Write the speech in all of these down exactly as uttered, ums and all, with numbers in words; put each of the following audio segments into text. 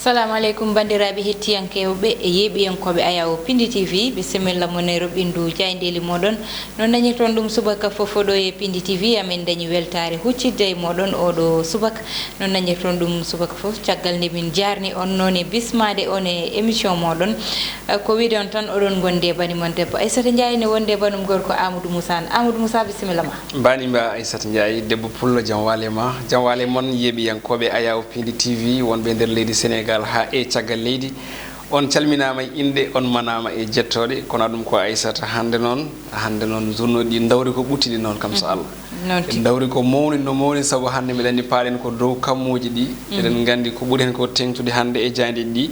Assalamu aleykum, banndiraaɓe hettiyankewɓe e yeeɓiyankooɓe Ayaw Pindi T V. Bisimilla mon e roɓɓindu jaayndeeli mooɗon. No dañirton ɗum subaka fof ɗo e Pindi T V, amin dañi weltaare huccidde e mooɗon oɗo subaka. No dañirton ɗum subaka fof, caggal nde min jaarni on noon e bismaade on e émission mooɗon. Eh, ko wiide on tan, oɗon ngondi e bani mon debbo Aissata Ndiaye, ne wondi e banum gorko Amadou Moussa. Amadou Moussa, bisimilla ma. Mbaɗi mba Aissata Ndiaye, debbo pullo, jam waale ma. Jam waale mon, yeeɓiyankooɓe Ayaw Pindi T V, wonɓe nder leydi Sénégal haa e caggal leydi. On calminaama e inɗe, on manaama e jettooɗe, kono ɗum ko Aissata. Hannde noon, hannde noon, journée ɗi ndawri ko ɓuttiɗi noon, kam so Allah. Noon tigi. Ndawri ko mawni, no mawni, sabu hannde mbiɗa anndi paaɗen ko dow kammuuji ɗi. Eɗen nganndi ko ɓuri heen ko teeŋtude hannde e jaaynde ɗi,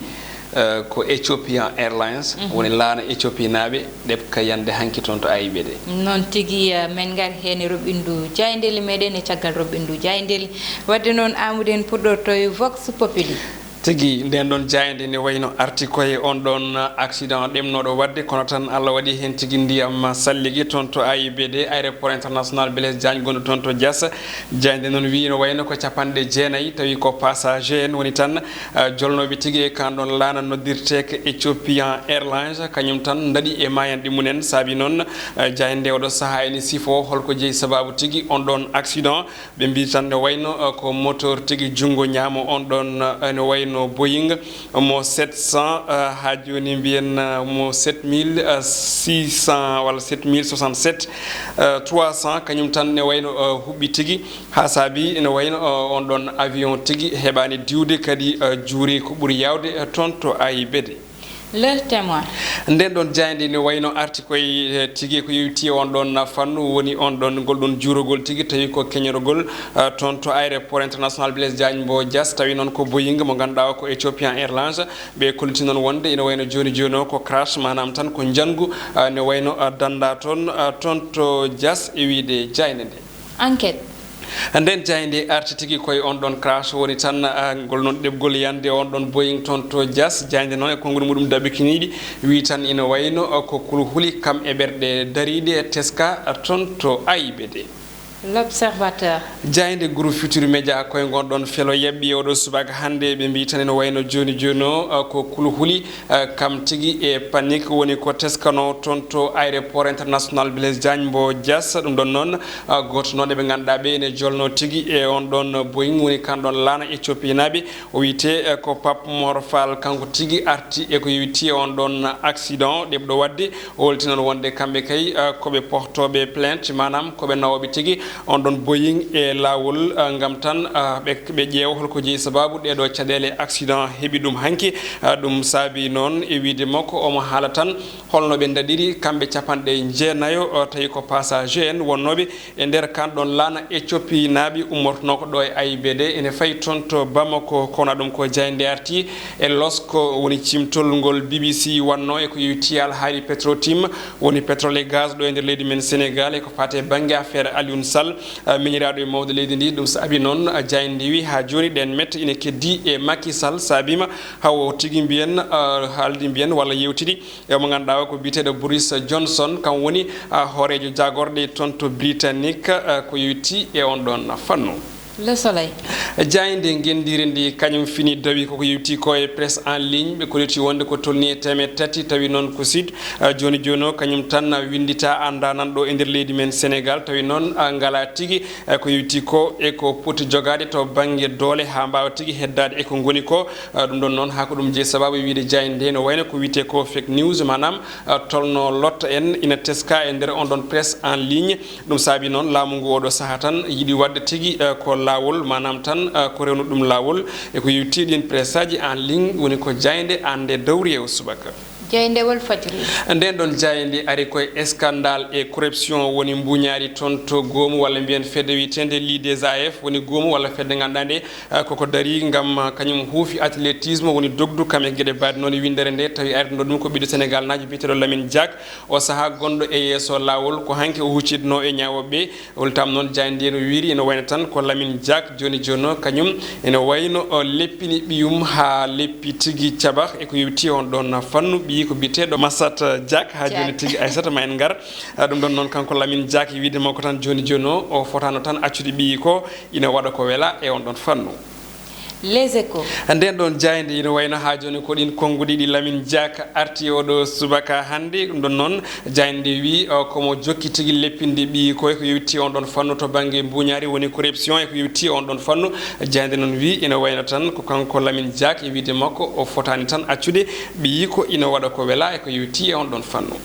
eh, ko Ethiopian Airlines, woni laana Ethiopinaaɓe, ɗeɓka yande hanki toon to A I B D. Noon tigi, eh, men ngar heen e roɓɓindu jaayndeeli meɗen e caggal roɓɓindu jaayndeeli. Wadde noon, Amadou, en puɗɗorto e Vox Populi. Tigi, nden ɗon jaaynde ne wayno arti koye on ɗon accident ɗemnoɗo wadde, kono tan Allah waɗi heen tigi ndiyam salligi toon to A I B D, aéroport international Blaise Diagne gonɗo toon to Diass. Jaaynde noon wiyi no wayno ko capanɗe jeenayi, tawi ko passager en woni tan, eh, jolnoɓe tigi e kan ɗon laana noddirteeka Ethiopian Airlines, kañum tan daɗi e mayanɗe mumen. Saabi noon, eh, jaaynde oɗo sahaa ene sifo holko jeyi sababu tigi on ɗon accident. Ɓe mbii tan ne wayno, eh, ko moteur tigi junngo ñaamo on ɗon, eh, ne wayno Boeing mo sept cents, eh, haa jooni mbiyen, eh, mo sept mille six cents walla sept mille soixante-sept, eh, trois cents, kañum tan ne wayno, eh, huɓɓi tigi, haa saabi ne wayno, eh, on ɗon avion tigi heɓaani diwde, kadi, eh, juuri ko ɓuri yaawde, eh, toon to A I B D. Le Témoin. Nden ɗon jaaynde ne wayno arti koye, eh, tigi ko yowiti on ɗon fannu, woni on ɗon ngol ɗon juurogol tigi, tawi ko keñorogol, eh, toon to aéroport international Blaise Diagne mbo Diass, tawi noon ko Boeing mo ngannduɗaa o ko Ethiopian Airlines. Ɓe kolliti noon wonde ina wayno jooni jooni o ko crash, maanaam tan ko njangu, eh, ne wayno, eh, dannda toon, eh, toon to Diass e wiyde jaaynde nde. Enquête. Nden jaaynde arti tigi koye on ɗon crash, woni tan, ah, ngol noon ɗeɓgol yande on ɗon Boeing toon to Diass. Jaaynde noon e konngol muɗum daɓɓikiniiɗi wii tan ina wayno, ah, ko kulhuli kam e ɓerɗe dariiɗe teska, ah, toon to A I B D. L'Observateur. Jaaynde Groupe Futurs Médias koye ngon ɗon felo yaɓɓi e oɗo subaka hannde, ɓe mbii tan ina wayno jooni jooni o, ah, ko kulhuli, ah, kam tigi e panique woni ko teskano toon to aéroport international Blaise Diagne mbo Diass. Ɗum ɗon noon, ah, gooto noon e ɓe ngannduɗaa ɓe ene jolno tigi e on ɗon Boeing woni kan ɗon laana Ethiopinaaɓe. O wiyetee, eh, ko Pape Mor Fall, kanko tigi arti e ko yowiti e on ɗon accident ɗeɓɗo waɗde. O holti noon wonde kamɓe kay, eh, ko ɓe pohtooɓe plainte, maanaam ko ɓe nawooɓe tigi on ɗon Boeing e laawol, eh, ngam tan, eh, ɓe, ɓe ƴeewa holko jeyi sababu ɗeeɗo caɗeele accident heɓi ɗum hanki. Eh, ɗum saabi noon e wiyde makko omo haala tan holno ɓe ndaɗiri kamɓe capanɗe jeenayo, eh, tawi ko passager en wonnooɓe e nder kan ɗon laana Ethiopinaaɓe ummortonooka ɗo e A I B D ene fayi toon to Bamako, kono ɗum ko jaaynde arti e losko woni cimtol ngol B B C wannoo e ko yowiti alhaali Petrotim woni pétrole et gaz ɗo e nder leydi men Sénégal e ko faati e bannge affaire Alioune Sall, ah, miñiraaɗo e mawɗo leydi ndi. Ɗum saabi noon, ah, jaaynde ndi wi haa jooni ɗeen mette ine keddii e Macky Sall, saabiima hawo tigi mbiyen, ah, haaldi mbiyen walla yewtidi e mo ngannduɗaa o ko biyeteeɗo Boris Johnson, kam woni, ah, hooreejo jaagorɗe toon to Britannique, ah, ko yowiti e on ɗon fannu. Le Soleil. Jaaynde ngenndiire ndi kañum fini dawi koko yowiti ko e presse en ligne, ɓe kolliti wonde ko tolni e teemeɗɗe tati, tawi noon ko Sud, ah, jooni jooni o kañum tan winndita anndaa nan ɗo e nder leydi men Sénégal, tawi noon, ah, ngalaa tigi, ah, ko yowiti ko e ko poti jogaade to bannge doole haa mbaawa tigi heddaade e ko ngoni ko. Ah, ɗum ɗon noon, haa ko ɗum jeyi sababu e wiyde jaaynde nde, no wayno ko wiyetee ko fake news, maanaam, ah, tolno lotta en ina teska e nder on ɗon presse en ligne. Ɗum saabi noon laamu ngu oɗo sahaa tan yiɗi waɗde tigi, ah, ko laawol, maanaam tan, ah, ko rewnude ɗum laawol. E ko yowiti ɗiin presse aji en ligne woni ko jaaynde an nde dawri e o subaka. Jaaynde Walfadjri. Nden ɗon jaaynde ari koye scandale e corruption woni mbuñaari toon to goomu walla mbiyen fedde wiyeteende Ligue des A F woni goomu walla fedde ngannduɗaa nde, ah, koko darii ngam, ah, kañum huufi athlétisme woni dogdu kam e geɗe baɗe noon e winndere nde, tawi ardinɗo ɗum ko ɓiɗɗo Sénégal naajo biyeteeɗo Lamine Diack. O sahaa gonɗo e yeeso laawol ko hanki o huccitnoo e ñaawooɓe ɓe. Holtam noon jaaynde no wiiri ene wayno tan ko Lamine Diack jooni jooni o kañum ene wayno o leppini ɓiyum haa leppi tigi cabah e ko yowiti on ɗon fannu ɓiyi ko biyeteeɗo Massata Diack haa jooni tigi Aissata ma en ngar. Ah, ɗum ɗon noon kanko Lamine Diack e wiyde makko tan jooni jooni o, o fotaano tan accude ɓiyi ko ina waɗa ko wela e on ɗon fannu. Les Échos. Nden ɗon jaaynde ina wayno haa jooni ko ɗin konnguɗi ɗi Lamine Diack arti oɗo subaka hannde. Ɗum ɗon noon, jaaynde wi, o, komo jokki tigi leppinde ɓiyi ko e ko yewti on ɗon fannu to bannge mbuñaari woni corruption e ko yewti on ɗon fannu. Jaaynde noon wi ina wayno tan ko kanko Lamine Diack e wiide makko o fotaani tan accude ɓiyi ko ina waɗa ko wela e ko yewti e on ɗon fannu.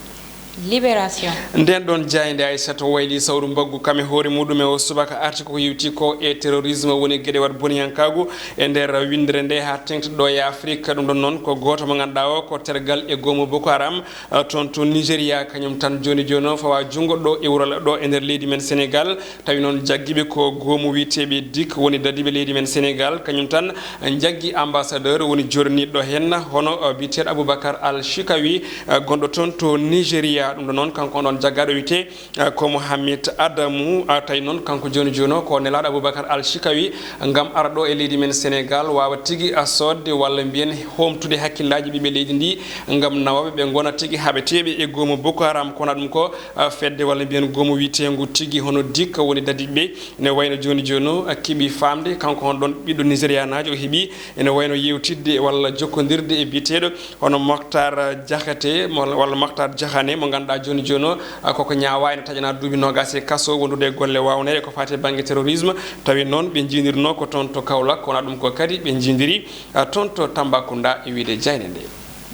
Libération. Nden ɗon jaaynde Aysata wayli sawru mbaggu kam e hoore muɗum e o subaka arti ko yewti ko e terrorisme woni geɗe wat boniyankaagu e nder winndere nde haa teŋti ɗo e Afrik. Ɗum ɗon noon ko gooto mo ngannduɗaa o ko tergal e goomu Boko Haram, eh, toon to Nigeria. Kañum tan jooni jooni o fawa junngo ɗo e wuro ɗo e nder leydi men Sénégal. Tawi noon jaggiiɓe ko goomu wiyeteeɓe dik woni dadiiɓe leydi men Sénégal, kañum tan njaggi ambassadeur woni jorniiɗo heen, hono, eh, biyeteeɗo Aboubacar Al Shikawi, eh, gonɗo toon to Nigeria. Ɗum ɗo noon kanko on ɗon jaggaaɗo wiyetee, eh, ko Mohamed Adamu. Ah, tawi noon kanko jooni jooni o ko nelaaɗo Aboubacar Al Shikawi ngam ara ɗo e leydi men Sénégal, waawa tigi, ah, soodde walla mbiyen hoomtude hakkillaaji ɓiɓɓe leydi ndi ngam nawooɓe ɓe ngona tigi haɓeteeɓe e goomu Boko Haram. Kono ɗum ko, ah, fedde walla mbiyen goomu wiyeteengu tigi hono dik woni dadiiɓe ɓe. Ene wayno jooni jooni o, ah, keɓi faamde kanko on ɗon ɓiɗɗo Nigérianaajo o heɓi ene wayno yewtidde walla jokkondirde e biyeteeɗo hono Moctar Diakhaté mo, walla Moctar Diakhané mo ngannduɗaa jooni jooni o, ah, koko ñaawaa ene taƴanaa duuɓi noogaas e kaso wondude e golle waawneeɗe ko faati e bannge terrorisme. Tawi noon ɓe njiinirnoo ko toon to Kaolack, kono ɗum ko kadi ɓe njiindiri, ah, toon to Tambacounda e wiyde jaaynde nde.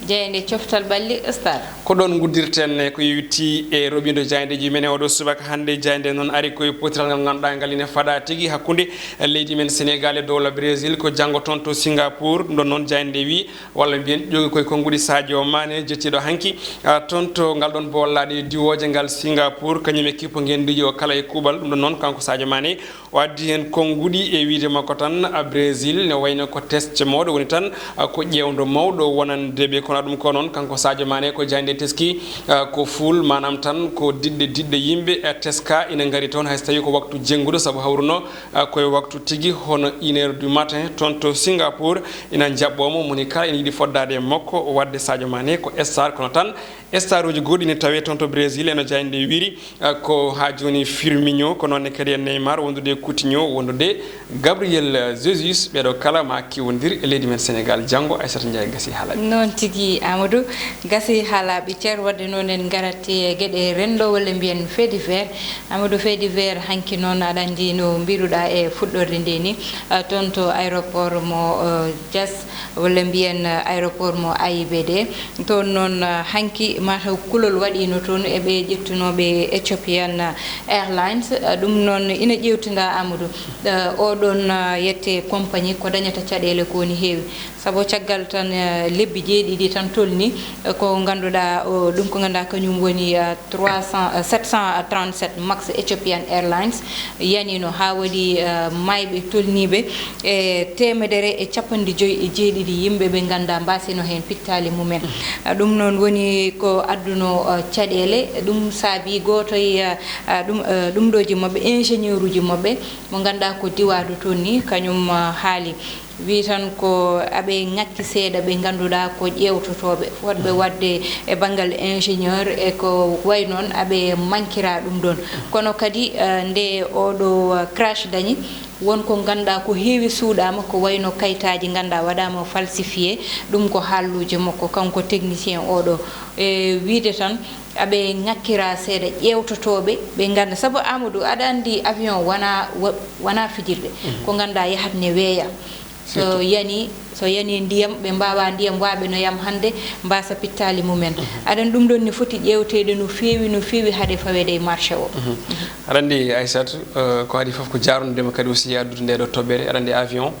Jaaynde coftal ɓalli Star. Ko ɗoon nguddirten e ko yewti e roɓindo jaayndeeji men e oɗo subaka hannde. Jaaynde noon ari koye potiral ngal ngannduɗaa ngal ine faɗa tigi hakkunde leydi men Sénégal e dowla Brésil ko janngo toon to Singapour. Ɗum ɗon noon jaaynde wi walla mbiyen ƴoogi koye konnguɗi Sadio Mané jettiiɗo hanki, ah, toon to ngal ɗon bollaade diwooje ngal Singapour, kañum e kippo ngenndiijo o kala e kuuɓal. Ɗum ɗon noon kanko Sadio Mané o addi heen konnguɗi e wiyde makko tan, ah, Brésil ne wayno ko test mawɗo woni tan, ah, ko ƴeewndo mawɗo wonande ɓe. Kono ɗum ko noon kanko Sadio Mané ko jaaynde teski, ah, ko fuul maanaam tan ko diɗɗe diɗɗe yimɓe, ah, teska ina ngari toon hay so tawii ko waktu jennguɗo sabu hawruno, ah, koye waktu tigi hono une heure du matin toon to Singapour ina njaɓɓoo mo. Moni kala ina yiɗi foddaade e makko waɗde Sadio Mané ko star kono tan star uji goɗɗi ne tawee toon to Brésil eno jaaynde wiri, ah, ko haa jooni Firmino ko noon ne kadi e Neymar wondude e Coutinho wondude Gabriel Jesus, ɓeɗo kala ma kiwondir e leydi men Sénégal janngo. Aissata Ndiaye gasi haalaaɓe. Noon tigi Amadou, gasi haalaaɓe ceer wadde noon en ngarat e geɗe renndo walla mbiyen fait divers. Amadou, fait divers hanki noon aɗa anndi no mbiruɗa e fuɗɗorde nde ni, ah, toon to aéroport mo, ah, Diass walla mbiyen, ah, aéroport mo A I B D. Toon noon, ah, hanki mataw kulol waɗiino toon e ɓe ƴettunooɓe Ethiopian, ah, Airlines. Ah, ɗum noon ina ƴeewtinda Amadou, ah, oɗon, ah, yette compagnie ko dañata caɗeele ko woni heewi. Sabu caggal tan, eh, lebbi jeeɗiɗi tan tolni, eh, ko ngannduɗaa o, ɗum ko ngannduɗaa kañum woni, eh, trois cents, eh, sept cent trente-sept max Ethiopian Airlines yanino haa waɗi, eh, maayɓe tolniiɓe e teemedere e capanɗe joyi e jeeɗiɗi yimɓe ɓe ngannduɗaa mbaasino heen pittaali mumen. Eh, ɗum noon woni ko adduno, eh, caɗeele. Ɗum saabi gooto e, eh, eh, ɗum, eh, ɗum ɗooji maɓɓe, ingénieur uji maɓɓe mo ngannduɗaa ko diwaadu toon ni, kañum, eh, haali. Wi tan ko aɓe ŋakki seeɗa ɓe ngannduɗaa ko ƴeewtotooɓe, wonɓe waɗde e banngal ingénieur e ko way noon aɓe mankira ɗum ɗoon. Kono kadi, eh, nde oɗo, eh, crash dañi, won ko ngannduɗaa ko heewi suuɗaama, ko wayno kayitaaji ngannduɗaa waɗaama falsifié, ɗum ko haalluuje makko kanko technicien oɗo. E wiyde tan aɓe ŋakkira seeɗa ƴeewtotooɓe ɓe ngannda, sabu Amadou aɗa anndi avion wona, wa-, wona fijirde, ko ngannduɗaa yahat ne weeya. So yani, so yani ndiyam, ɓe mbaawa ndiyam, waaɓe no yam hannde, mbaasa pittaali mumen. Aɗa anndi ɗum ɗoon ne foti ƴeewteede no feewi, no feewi, haade faweede e marché o. Aɗa anndi, Aissata, eh, ko adii fof ko jaarnudema kadi aussi e addude nde ɗo toɓɓere. Aɗa anndi avion,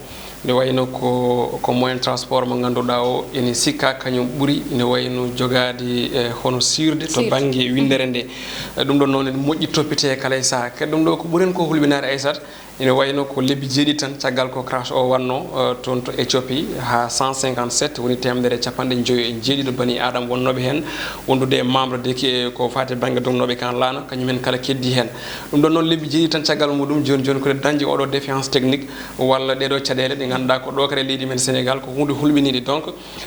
nde wayno ko, ko moyen transport mo ngannduɗaa o ene sikka kañum ɓuri, nde wayno jogaade, eh, hono siirde to bannge winndere nde. Eh, ɗum ɗoon noon ene moƴƴi toppitee kala e sahaa. Kadi ɗum ɗo ko ɓuren ko hulɓinaade, Aissata. Ene wayno ko lebbi jeeɗiɗi tan caggal ko crash o wonno, eh, toon to Éthiopie, haa cent cinquante-sept woni teemedere e capanɗe joyi e jeeɗiɗo bani Aadama wonnooɓe heen, wondude e membre de ki-, ko faati e bannge dognooɓe kan laana, kañum en kala keddii heen. Ɗum ɗoon noon lebbi jeeɗiɗi tan caggal muɗum, jooni jooni ko nde dañde oɗo défaillance technique walla ɗeɗo caɗeele ɗe ngannduɗaa ko ɗo kadi e leydi men Sénégal, ko huunde hulɓiniinde. Donc,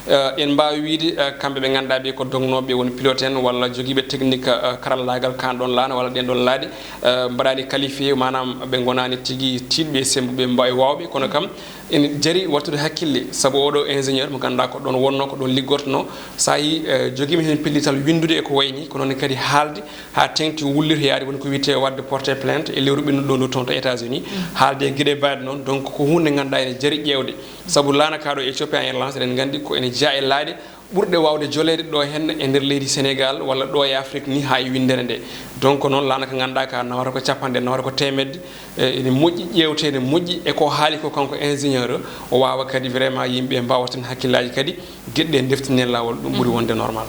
eh, en mbaawi wiyde, eh, kamɓe ɓe ngannduɗaa ɓe ko dognooɓe, woni pilote en walla jogiiɓe technique, eh, karallaagal kaan ɗoon laana walla ɗeen ɗoon laaɗe, eh, mbaɗaani qualifié, maanaam ɓe ngonaani tigi tiiɗɓe e semmbuɓe, mba-, e waawɓe, kono kam ene jari wattude hakkille, sabu oɗo ingénieur mo ngannduɗaa ko ɗoon wonnoo, ko ɗoon liggortonoo, so a yii, eh, jogiima heen pellital winndude e ko wayi nii, ko noon kadi haalde haa teeŋti wullirta yaade woni ko wiyetee waɗde porte plainte e lewru ɓennuɗo ɗo toon to États-Unis, haalde e geɗe mbaɗe noon. Donc, ko huunde ngannduɗaa ene jari ƴeewde, sabu laana kaa ɗo Ethiopia Airlines, eɗen nganndi ko ene jeyaa e laaɗe ɓurɗe waawde joleede ɗo heen e nder leydi Sénégal walla ɗo e Afrique ni haa e winndere nde. Donc, noon laana ka ngannduɗaa ka nawata ko capanɗe, nawata ko teemedde, e, ene moƴƴi ƴeewte, ene moƴƴi e ko haali ko kanko ingénieur o, o waawa kadi vraiment yimɓe mbaawa tan hakkillaaji kadi geɗe ɗe ndeftinen laawol, ɗum ɓuri wonde normal.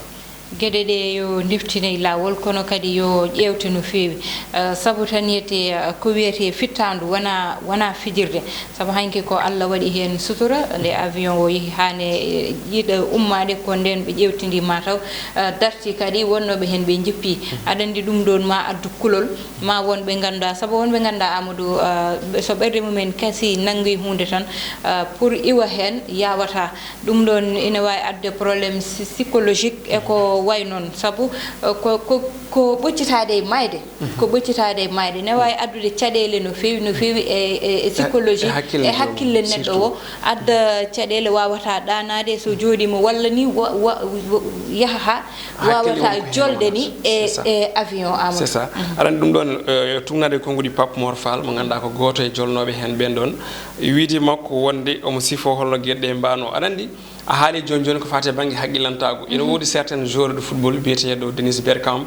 Geɗe ɗe yo ndeftine e laawol, kono kadi yo ƴeewte no feewi. Eh, sabu tan yiyete, eh, ko wiyetee fittaandu wona, wona fijirde. Sabu hanki ko Allah waɗi heen sutura, nde avion o yehi haa ne, eh, yiɗa ummaade, ko ndeen ɓe ƴeewtindii ma taw, eh, dartii kadi wonnooɓe heen ɓe njippii. Aɗa anndi ɗum ɗoon ma addu kulol, ma won ɓe ngannduɗaa, sabu won ɓe ngannduɗaa Amadou, eh, so ɓerɗe mumen kasi nanngi huunde tan, eh, pour iwa heen yaawataa. Ɗum ɗoon ina waawi adde problème psy-, psychologique e ko wayi noon, sabu, eh, ko, ko, ko ɓoccitaade e maayde. Ko ɓoccitaade e maayde. Ne waawi addude caɗeele no feewi, no feewi e, e, e psychologie, e hakkille e joom hakkille mum, neɗɗo o, surtout. Adda caɗeele, waawata ɗaanaade so jooɗiima, walla ni wa-, wa-, wa-, yaha haa hakkille waawata woni ko heen jolde ni wonata. E, c'est ça. E avion, Amadou. C'est ça. Aɗa anndi ɗum ɗoon, eh, tuugnaade e konnguɗi Pape Mor Fall, mo ngannduɗaa ko gooto e jolnooɓe heen ɓeen ɗoon, wiide makko wonde omo sifoo holno geɗe ɗe mbaano. Aɗa anndi, a haali jooni jooni ko faati e bannge haqqillantaagu. Ene woodi certains joueurs de football biyeteeɗo Dennis Bergkamp,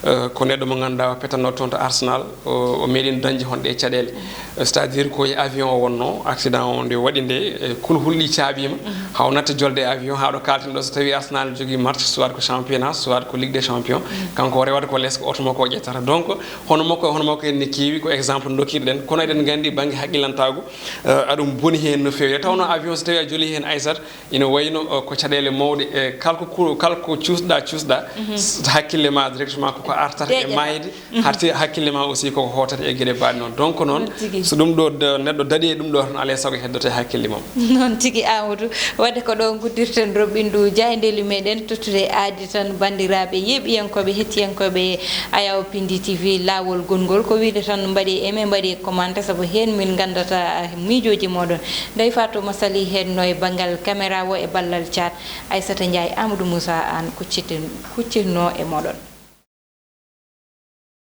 eh, ko neɗɗo mo ngannduɗaa o petanno toon to Arsenal, o, o meeɗi dañde hon ɗe caɗeele. Eh, c'est-à-dire ko e avion o wonno, accident o nde waɗi nde, eh, kulhuli ɗi caabiima, haa o natta jolde e avion, haa ɗo kaalten ɗo, so tawii Arsenal ne jogii match, soit ko championnat, soit ko Ligue des Champions, kanko o rewata ko les, ko oto makko o ƴettata. Donc, hono makko, hono makko en ne keewi, ko exemple dokkirɗen, kono eɗen nganndi bannge haqqillantaagu, eh, aɗum boni heen no feewi. Nde tawnoo avion, so tawii a jolii heen, Aissata, ina wayno, eh, ko caɗeele mawɗe, e kala ko ku-, kala ko cuusɗa, cuusɗa, s-, hakkille ma directement koko artata e maayde, hatti hakkille ma aussi koko hootata e geɗe mbaɗe noon. Donc noon, noon tigi. So ɗum ɗo da-, neɗɗo daɗi e ɗum ɗo tan, alaa e sago heddoto e hakkille mum. Noon tigi, Amadou. Waɗde ko ɗo nguddirten roɓɓindu jaayndeeli meɗen, tottude aadi tan banndiraaɓe yeeɓiyankooɓe, hettiyankooɓe Ayaw Pindi T V, Laawol Gonngol. Ko wiyde tan mbaɗi aimé, mbaɗi commentaire, sabu heen min nganndata miijooji mooɗon. Ndeye Fatou Massaly heen no e banngal caméra o e ballal caat. Aissata Ndiaye, Amadou Moussa Anne kucciti-, kuccitinoo e mooɗon.